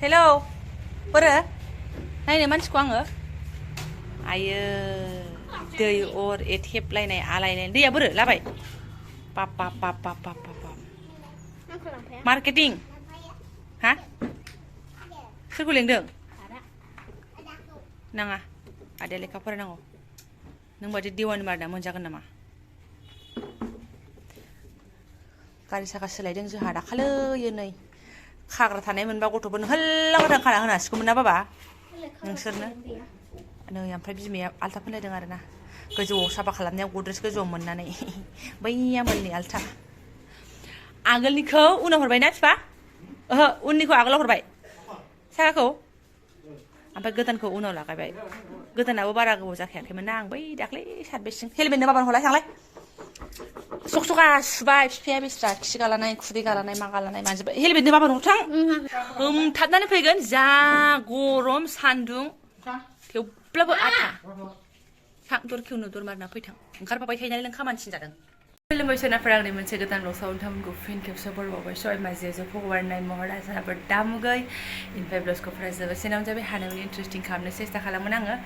hello बोरो नायनो मानसिखौ आङो आयो दै अर एथेबलायनाय आलायनाय दैया बोरो लाबाय बाप बाप बाप बाप बाप बाप मार्केटिं हा सोरखौ लेंदों नाङा आदाया लेखा फरायनांगौ नों बादि दिवानि मारना मोनजागोन नामा गारि साखा सोलायदों जोंहा दाखालैयो नै खाग्रा थानाय मोनबा गथ'फोरनो हल्ला गोदान खाना होनो हासिगौमोन ना बाबा नोंसोरनो नै ओमफ्राय बिमाया आल्था फोनलायदों आरोना गोजौआव साफा खालामनायाव गद्रेज गोजौआव मोननानै बैया मोननि आल्था आगोलनिखौ उनाव हरबाय ना बिफा ओहो उननिखौ आगोलाव हरबाय साखाखौ ओमफ्राय गोदानखौ उनाव लागायबाय गोदानाबो बारा गोबाव जाखायाखैमोन ना आं बै दाख्लै सातबेसेसिम हेलमेटनो बाबानो हरलाय थांलाय सक सका सुबाय बिफाया बेस्रा खि गालानाय खुदै गालानाय मा गालानाय मानजिबाय हेलमेटनो बाबानो हरथां हमथाबनानै फैगोन जा गरम सान्दुं थेवब्लाबो आथा थां दर खेवनो दर मारना फैथां ओंखारफाबाय थायो नालाय नों खामानिसिन जादों खुलुमबाय सोनाफोरा आंनि मोनसे गोदान ब्लगआव नोंथांमोनखौ फिन खेबसे बरबावबाय सय माजे भगवाननाय महर आसानाफोर दामुगै इनफाय ब्लगखौ फरायजोबोसेनावनो जाबाय हानायनि इन्टारेस्टिं खालामनो सेस्था खालामोन आङो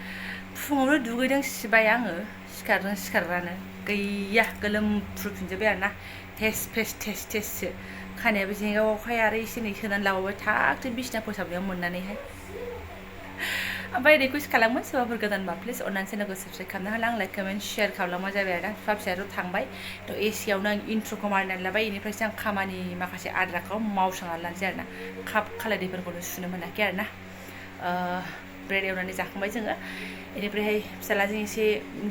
फुङावनो दुगैदों सिबाय आङो सिखारदों सिखारग्रानो गैया गोलोमफ्रुफिनजोब्बाय आरोना टेस फेस टेस टेससो खानायाबो जेंगावखाय आरो एसे एनै सोनानै लाबावबाय थागथों बिसिना फोसाबनायाव मोननानैहाय ओमफ्राय रिकुवेस्ट खालामो सोरबाफोर गोदानबा प्लिज अननानै चेनेलखौ साबसक्राइब खालामना होला आं लाइक कमेन्ट शेयार खालामलांबा जाबाय आरोना बिफा फिसायाथ' थांबाय थ' एसियावनो आं इन्ट्र'खौ मारिनानै लाबाय बेनिफ्रायसो आं खामानि माखासे आद्राखौ मावस्रांनानै लानोसै आरोना काप खालायदैफोरखौनो सुनो मोनाखै आरोना ब्रेड एवनानै जाखांबाय जोङो बेनिफ्रायहाय फिसालाजों एसे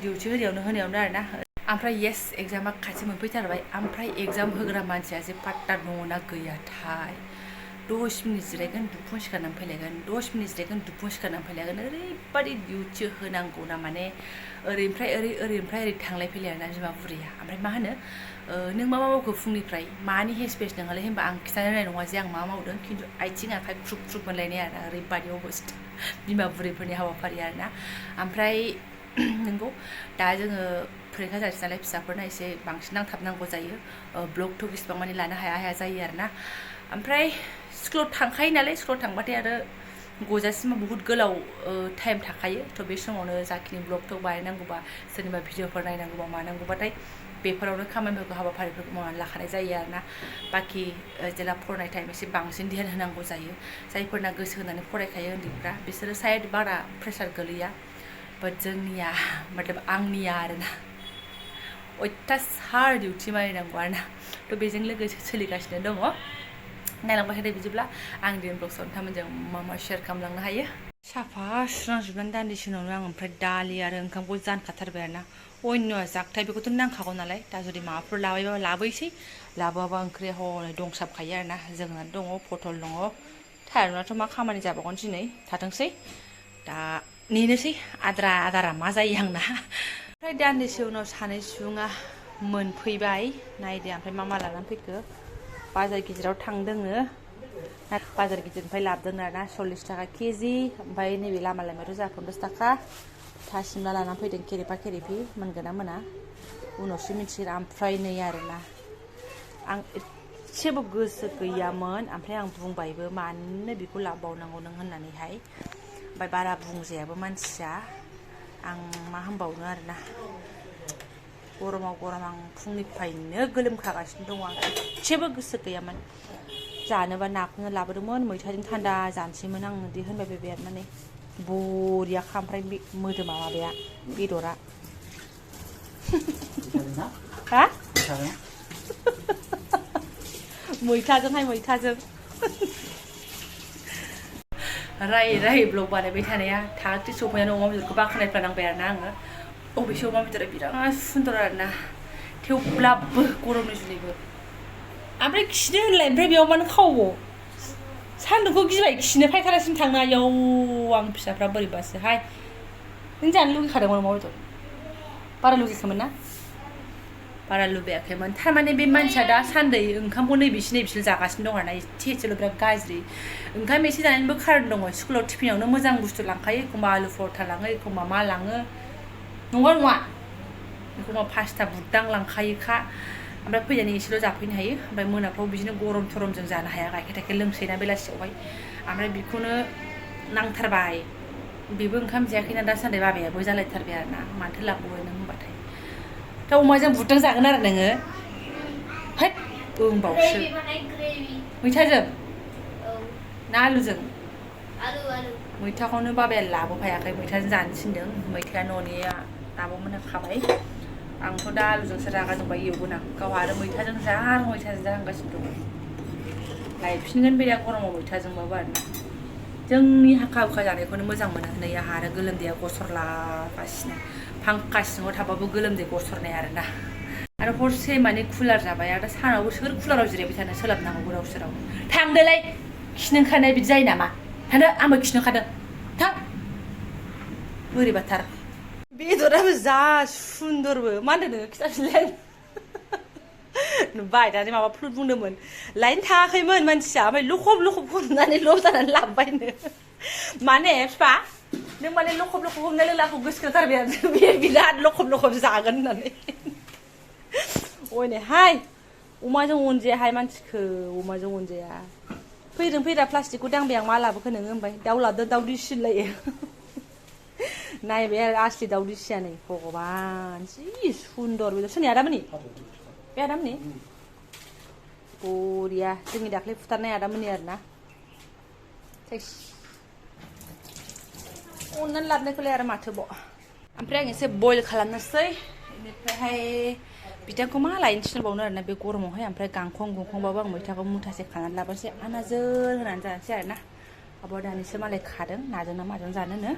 डिउटि होनायावनो आरोना ओमफ्राय येस एगजामा खाथि मोनफैथारबाय ओमफ्राय एगजाम होग्रा मानसिया जे पाट्टा दङना गैयाथाय 10 मिनिट जिरायगोन दुफुं सिखारनानै फैलायगोन 10 मिनिट जिरायगोन दुफुं सिखारनानै फैलायगोन ओरैबादि डिउटि होनांगौ ना माने ओरैनिफ्राय ओरै थांलाय फैलाय आरोना बिमा बुरैया ओमफ्राय मा होनो नों मा मावखो फुंनिफ्राय मानि हेसपेस नोंहालाय होनबा आं खिथानो रोंनाय नङा जे आं मा मावदों खिन्थु आथिं आखाइ ख्रुब ख्रुब मोनलायनाय आरोना ओरैबादि अबस्था बिमा बुरैफोरनि हाबाफारि आरोना ओमफ्राय नंगौ दा जोङो फरिखा जासै नालाय फिसाफोरना एसे बांसिन नांथाबनांगौ जायो ब्लग टक इसिबां मानि लानो हाया जायो आरोना ओमफ्राय स्कुलाव थांखायो नालाय स्कुलाव थांबाथाय आरो गजासिमा बुहुत गोलाव टाइम थाखायो थ' बे समावनो जाखिनि ब्लग टक बानायनांगौबा सोरनिबा भिडिअफोर नायनांगौबा मानांगौबाथाय बेफोरावनो खामानिफोरखौ हाबाफारिफोरखौ मावनानै लाखानाय जायो आरोना बाखि जेला फरायनाय टाइम एसे बांसिन ध्यान होनांगौ जायो जायफोरना गोसो होनानै फरायखायो उन्दैफ्रा बिसोरो साइड बारा प्रेसार गोलैया बाट जोंनिया मतलब आंनिया आरोना अयथासार डिउटि मारिनांगौ आरोना थ' बेजों लोगोसे सोलिगासिनो दङ नायलांबाय थादो बिदिब्ला आं दिनै ब्लगसाव नोंथांमोनजों मा मा शेयार खालामलांनो हायो साफा सुस्रांजोबनानै दान्दिसे उनावनो आं ओमफ्राय दालि आरो ओंखामखौ जानखाथारबाय आरोना अन्य जागथाय बेखौथ' नांखागौ नालाय दा जुदि माबाफोर लाबायबा लाबोसै लाबोआबा ओंख्रिया हनै दंसाबखायो आरोना जोगोनार दङ पटल दङ थारुनाथ' मा खामानि जाबावगोन दिनै थाथोंसै दा नेनोसै आदारा मा जायो आंना ओमफ्राय दान्दिसे उनाव सानै सुबुङा मोनफैबाय नायदो ओमफ्राय मा लानानै फैखो बाजार गिदिराव थांदोंनो बाजार गिदिरनिफ्राय लाबोदों आरोना 40 थाखा केजि ओमफ्राय नैबे लामा लामायाथ' जोंहा 50 थाखा थासिमला लानानै फैदों केरेफा केरेफि मोनगोन ना मोना उनावसो मिथिगोन ओमफ्राय नै आरोना आं एसेबो गोसो गैयामोन ओमफ्राय आं बुंबायबो मानो बेखौ लाबोबावनांगौ नों होननानैहाय ओमफ्राय बारा बुंजायाबो मानसिया आं मा होनबावनो आरोना गरमाव गरम आं फुंनिफ्रायनो गोलोमखागासिनो दङ आं एसेबो गोसो गैयामोन जानोबा नाखौनो लाबोदोंमोन मैथाजों थान्दा जानोसैमोन आं बिदि होनबाय बायबाय आरोना नै बरियाखा ओमफ्राय मोदोमा माबाया बेदरा हा मैथाजोंहाय मैथाजों रायै ब्लग बानायबाय थानाया थागथि सफैनानै अमा बेदरखौ बाख्नायफ्ला नांबाय आरोना आङो अबेसे अमा बेदरा बिराद सुन्दर आरोना थेवब्लाबो गरमनि जुनैबो ओमफ्राय खिनो होनलाय ओमफ्राय बेयाव मानो खावो सान्दुंखौ गिबाय खिनो फायखानासिम थांनो आयौ आं फिसाफ्रा बोरैबासोहाय नों जानो लुगैखादोंमोन अमा बेदर बारा लुगैखामोन ना बारा लुबैयाखैमोन थारमाने बे मानसिया दासान्दै ओंखामखौ नैबिसोर जागासिनो दं आरोना एसेल' बिराद गाज्रि ओंखाम एसे जानायनिबो खारन दङ स्कुलाव टिफिनावनो मोजां बुस्थु लांखायो एखमबा आलु परथा लाङो एखमबा मा लाङो नङा एखमबा पास्ता बुदां लांखायोखा ओमफ्राय फैनानै एसेल' जाफैनो हायो ओमफ्राय मोनाफ्राव बिदिनो गरम थरमजों जानो हाया गाइखेर थाइखेर लोंसैना बेलासियावहाय ओमफ्राय बेखौनो नांथारबाय बेबो ओंखाम जायाखैना दासान्दि बाबायाबो जालायथारबाय आरोना माथो लाबोबाय नों होनबाथाय दा अमाजों बुदजों जागोन आरो नोङो हैद बुंबावसो मैथाजों ना आलुजों मैथाखौनो बाबाया लाबोफायाखै मैथाजों जानो थिनदों मैथाया न'निया दाबोमोनहा खाबाय आंथ' दा आलुजोंसो रागा जोंबाय एवगोन आं गावहा आरो मैथाजों जा होनगासिनो दं लायफिनगोन बे दा गरमाव मैथाजोंबाबो आरोना जोंनि हाखा हुखा जानायखौनो मोजां मोनो नै आंहा आरो गोलोमदैया गसरलागासिनो फांखा सिङाव थाबाबो गोलोमदै गसरनाय आरोना आरो हरसे माने कुलार जाबाय आरो सानावबो सोर कुलाराव जिरायबाय थानो सोलाबनांगौ गोदाव सोराव थांदोलाय खिनो ओंखारनाय बिदि जायो नामा थांदो आंबो खिनो ओंखारदों थां बोरैबाथार बेदराबो जा सुन्दरबो मा होनदों नोङो खिथाफिनलाय नुबाय दानि माबा फ्लुट बुंदोंमोन लायनो थाङाखैमोन मानसिया ओमफ्राय लखब लखब हमनानै लब जानानै लाबोबायनो माने बिफा नों माने लखब लखब हमनाय लोगोखौ गोसोखांथारबाय आरो बे बिराद लखब लखब जागोन होननानै ओइनोहाय अमाजों अनजायाहाय मानसिखौ अमाजों अनजाया फैदों फैदा प्लास्टिकखौ दांबाय आं मा लाबोखो नोङो ओमफ्राय दाउ लाबोदों दाउ दिसिनलायो नायबाय आरो आसलि दाउ दिसिया नै भगबान जि सुन्दर बेदर सोरनि आदामोननि बे आदामोननि बरिया जोंनि दाख्लै फुथारनाय आदामोननि आरोना थैस अननानै लाबोनायखौलाय आरो माथोबाव ओमफ्राय आं एसे बयल खालामनोसै बेनिफ्रायहाय बिदाखौ मा लायनो थिनबावनो आरोना बे गरमावहाय ओमफ्राय गांखं गुंखंबाबो आं मैथाखौ मुथासे खानानै लाबोनोसै आनाजोर होनानै जानोसै आरोना आब'आ दानिसो मालाय खादों नाजों ना माजों जानोनो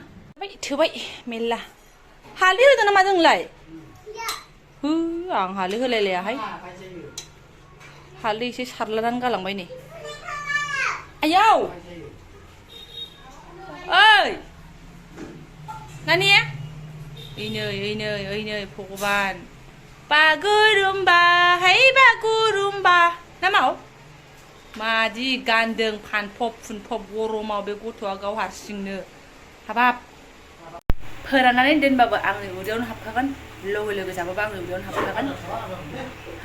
थोबाय मेरला हालदै होदों नामा जोंलाय हो आं हालदै होलायलायाहाय हालदै एसे सारलानानै गालांबाय नै आयौ ओइ नानि ओइनै भगबान बागुरुम्बा है बागुरुम्बा नामाव मादि गानदों फानफब फुनफब गरमाव बे गथ'आ गाव हारसिंनो हाबाब फोराननानै दोनबाबो आंनि उदैयावनो हाबखागोन लोगो लोगो जाबाबो आंनि उदैयावनो हाबखागोन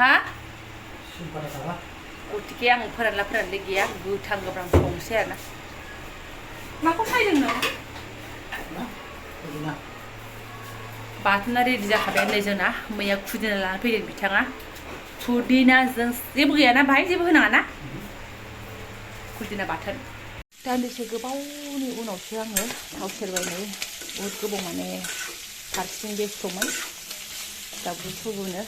हा गतिके आं फोरानला गैया गोथां गोब्रां संसै आरोना माखौ सायदों नों बाथोना रेडि जाखाबाय होनलाय जोंना मैया खुदिना लानानै फैदों बिथाङा खुदिनाजों जेबो गैयाना बाहाय जेबो होनाङा ना खुदिना बाथोन दान्दिसे गोबावनि उनावसो आङो थाव सेरबाय नै बहुद गोबाव माने हारसिं बेस्थ'मोन दावदै सौनो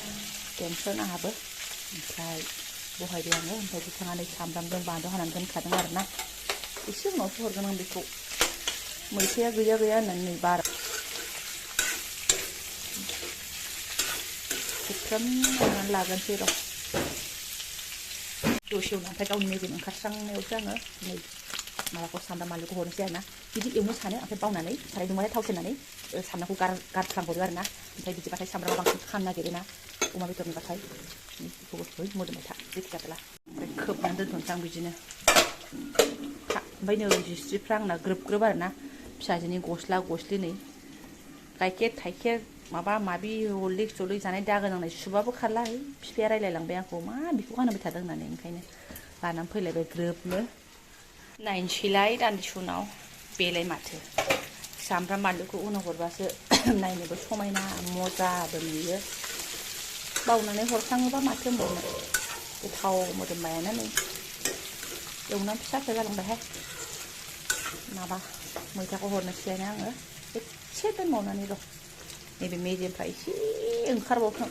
टेनसन आंहाबो ओमफ्राय बहायबाय आङो ओमफ्राय बिथाङा नै सामब्रामजों बानलु हानानै दोनखादों आरोना एसे उनावसो हरगोन आं बेखौ मैथाया गैया होननानै नै बारा फ्राम एवनानै लागोनसै र' दसे उनाव ओमफ्राय गावनि मेजेम ओंखारस्रांनायावसो आङो नै माबाखौ सामब्राम बानलुखौ हरनोसै आरोना बिदि एवनो सानो ओमफ्राय बावनानै साराय दुंबाथाय थाव सेरनानै सामब्रामखौ गारफ्रांहरो आरोना ओमफ्राय बिदिबाथाय सामब्रामा बांसिन खामनो नागिरोना अमा बेदरनिबाथाय बेखौबो मोदोमबाय था जेखि जादोला ओमफ्राय खोबनानै दोनथ'नोसै आं बिदिनो ओमफ्राय नै जिस्रिफ्रा आंना ग्रोब ग्रोब आरोना फिसाजोनि गस्ला गस्लि नै गाइखेर थाइखेर माबा माबि हरलिक्स जानाय दागो नांनाय सुबाबो खारला बिफाया रायलायलांबाय आंखौ मा बेखौ गानहोबाय थादों होननानै ओंखायनो लानानै फैलायबाय ग्रोबनो नायनोसैलाय दान्दिसे उनाव बेलाय माथो सामब्राम बानलुखौ उनाव हरबासो नायनोबो समायना मजाबो नुयो बावनानै हरफ्लाङोबा माथो होनबावनो गोथाव मोदोमबायानो नै एवनानै फिसा फिसा जालांबायहाय माबा मैथाखौ हरनोसैलायना आङो एसे दोनबावनानै र' नैबे मेजेमफ्रा एसे ओंखारबावथों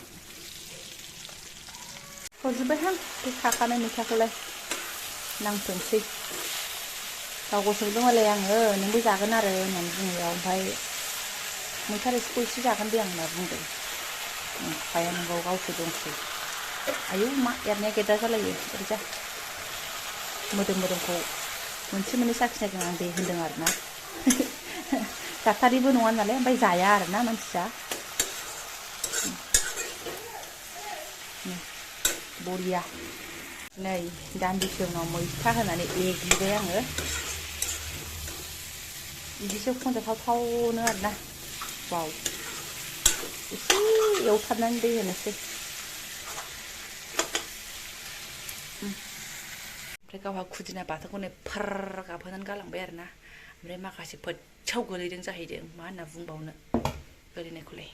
हरजोब्बायहां बे खाखानाय मैथाखौलाय नांथोंसै गाव सोंदों मालाय आङो नोंबो जागोन आरो होननानै बुंनायाव ओमफ्राय मैथा रोसिखौ एसे जागोन दे आं होनना बुंदों ओमफ्राय नोंगाव गावसो दंसै आयौ मा एरनाया गेदा जालायो ओरैजा मोदोमखौ मोनसे मोननै साखिनायदों आं दे होनदों आरोना जाथारिबो नङा नालाय ओमफ्राय जाया आरोना मानसिया बरिया नै दान्दिसे उनाव मैथा होनानै एग्लिबाय आङो बिदिसो खनजाथावनो आरोना वाव एसे एवथाबनानै दै होनोसै ओमफ्राय गावहा खुदिना बाथौखौनो फार गाबहोनानै गालांबाय आरोना ओमफ्राय माखासे फोथाव गोलैदों जाहैदों मा होनना बुंबावनो गोलैनायखौलाय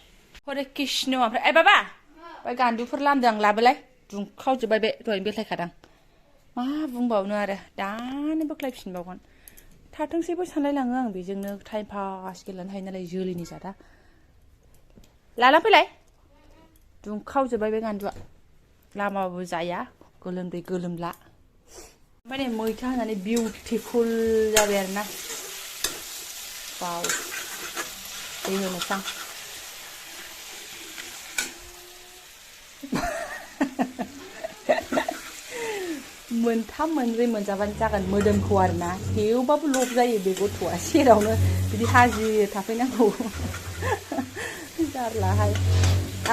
हरे कृष्ण ओमफ्राय ओइ बाबा ओमफ्राय गान्दुफोर लामदों आं लाबोलाय दुंखावजोब्बाय बे दहायनो बेलथायखादां मा बुंबावनो आरो दानो बोख्लायफिनबावगोन थाथोंसैबो सानलायलाङो आं बेजोंनो टाइम पास गेलेनो हायो नालाय जोलैनि जादा लाना फैलाय दुंखावजोब्बाय बे गान्दुआ लामाबाबो जाया गोलोमदै गोलोमला ओमफ्राय नै मैथा होनानै बिउटिफुल जाबाय आरोना वाव दै होनोसां मोनथाम मोनब्रै मोनजाबानो जागोन मोदोमखौ आरोना थेवबाबो लब जायो बे गथ'आ सेरावनो बिदि हाजिर थाफैनांगौ जारलाहाय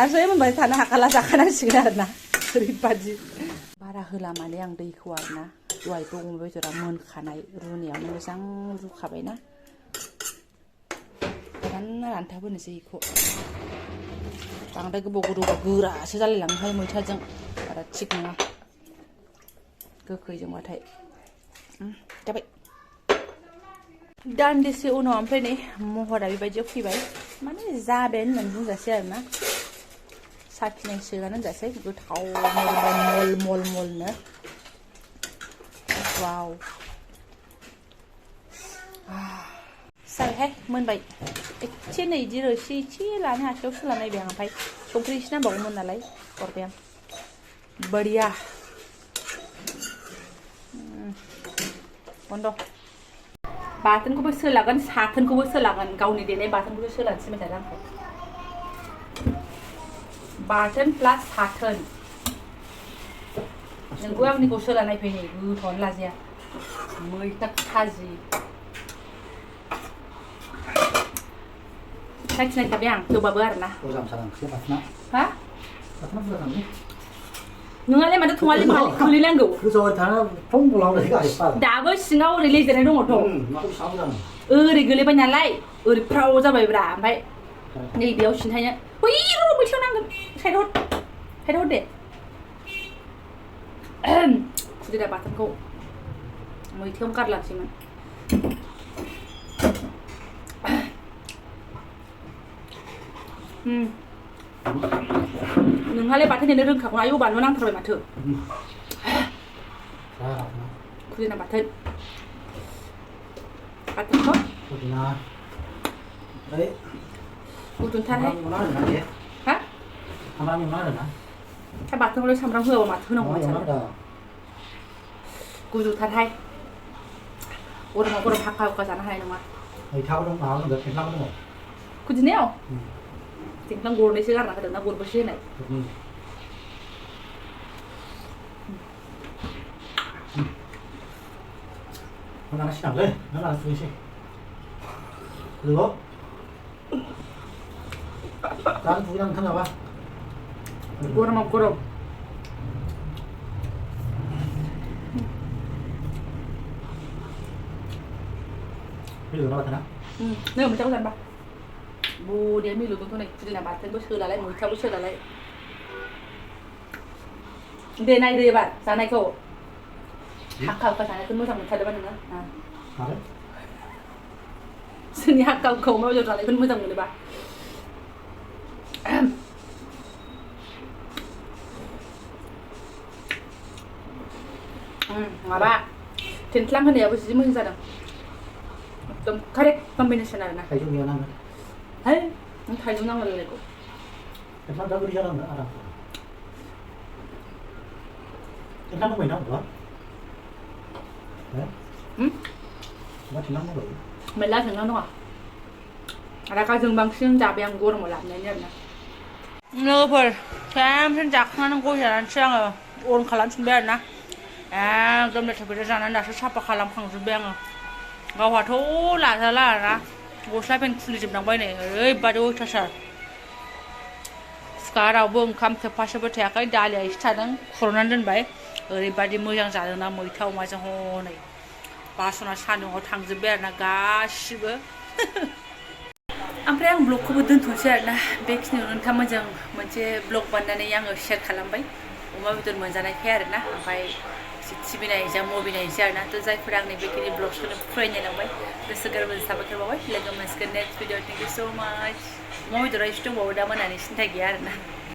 आरो मोनबाय थानो हाखाला जाखानांसिगोन आरोना ओरैबादि बारा होला माने आं दैखौ आरोना दहायबो अमा बेदरा मोनखानाय रुनायावनो मोजां रुखाबायना रानथाब होनोसै बेखौ बांद्राय गोबाव गोदौबा गोरासो जालायलाङोहाय मैथाजों बारा थिग नङा गोखैजोंबाथाय जाबाय दान्दिसे उनाव ओमफ्राय नै महरा बेबायदियाव फैबाय माने जाबायानो होननानै बुंजासै आरोना साखिनांसिगोन होनजासै गोथाव मल मल मलनो वाव जाबायहाय मोनबाय एसे नै बिदि रोसि एसे लानो आखायाव सोलानायबाय आं ओमफ्राय संख्रि एसे नांबावगौमोन नालाय हरबाय आं बरिया बन्द बाथोनखौबो सोलागोन साथोनखौबो सोलागोन गावनि देनाय बाथोनखौबो सोलानोसै थादों आंखौ बाथोन प्लास साथोन नोंबो आंनिखौ सोला नायफै नै गोथावआनो लाजाया मैथा खाजि साखिनायखाबाय आं थेवबाबो आरोना हा नोंहालाय माथो थङालि गोलैनांगौ दाबो सिङाव ओरै लेजेरनाय दङथ' ओरै गोलैबाय नालाय ओरै फ्राव जाबायब्रा ओमफ्राय नैबेयाव सिन्थायनो बै मैथायाव नांगोन साइड हर दे खुदिरा बाथोनखौ मैथायावनो गारलांसैमोन नोंहालाय बाथोन देनो रोंखागौ आयौ बानलु नांथारबाय माथो खुदिना बाथोनखौ गुदुंथारहाय हा दा बाथोनखौलाय सामब्राम होआबा माथो होनांगौ मानसिया गुदुंथारहाय गरमाव गरम हाखा हुखा जानो हानाय नङा खुदिनायाव थिंख्लां गरनैसो गारना होदों ना गरबेसे होनाय गरमाव गरम नै मैथाखौ जानोबा बरिया मिलौदोंथ' नै खुदिना बाथोनबो सोलालाय मैथाबो सोलालाय दे नायदो एबार जानायखौ हाखा हुखा जानायखौ मोजां मोनथारदोंबा नोङो जोंनि हाखा हुखा अमा बेदर जानायखौ मोजां मोनोबा माबा थिंख्लां होनायाबो जि मोजां जादों एकदम कारेक्ट कम्बिनेसन आरोना थाइजौ गैया नांगोन है नों थाइजौ नांगौ लायगौ थिंख्लां दा बोरै जालांनो आराम थिंख्लां दंबाय ना होमबा मा थिंख्लां दंबाय मेरला थिंख्लां दङ रागाजों बांसिन जाबाय आं गरमाव लाबोनायनि आरोना लोगोफोर खेमसेनो जाखांनानै गय जानानैसो आङो अन खालामफिनबाय आरोना एकदम लेथ्रा फेथ्रा जानानै दासो साफा खालामखांजोब्बाय आङो गावहाथ' लाजाला आरोना गस्ला पेन्ट खुलिजोबनांबाय नै ओरैबादि अयथासार सुखा रावबो ओंखाम खोबफासेबो थायाखै दालिया एसे थादों खुरनानै दोनबाय ओरैबादि मोजां जादोंना मैथा अमाजों हनै बासना सान्दुङाव थांजोब्बाय आरोना गासिबो ओमफ्राय आं ब्लगखौबो दोनथ'नोसै आरोना बेखिनियाव नोंथांमोनजों मोनसे ब्लग बानायनानै आङो शेयार खालामबाय अमा बेदर मोनजानायखाय आरोना ओमफ्राय सिबिनायसै मबिनायसै आरोना थ' जायफोरा आंनि बेखिनि ब्लग्सखौनो फरायनो लांबाय गोसो गोरबोजों साबायखर बावबाय लोगो मोनसिगोन नेक्स्ट भिडिअ थेंक इउ स' माच अमा बेदरा एसे दंबावो दा मोनानि सिन्था गैया आरोना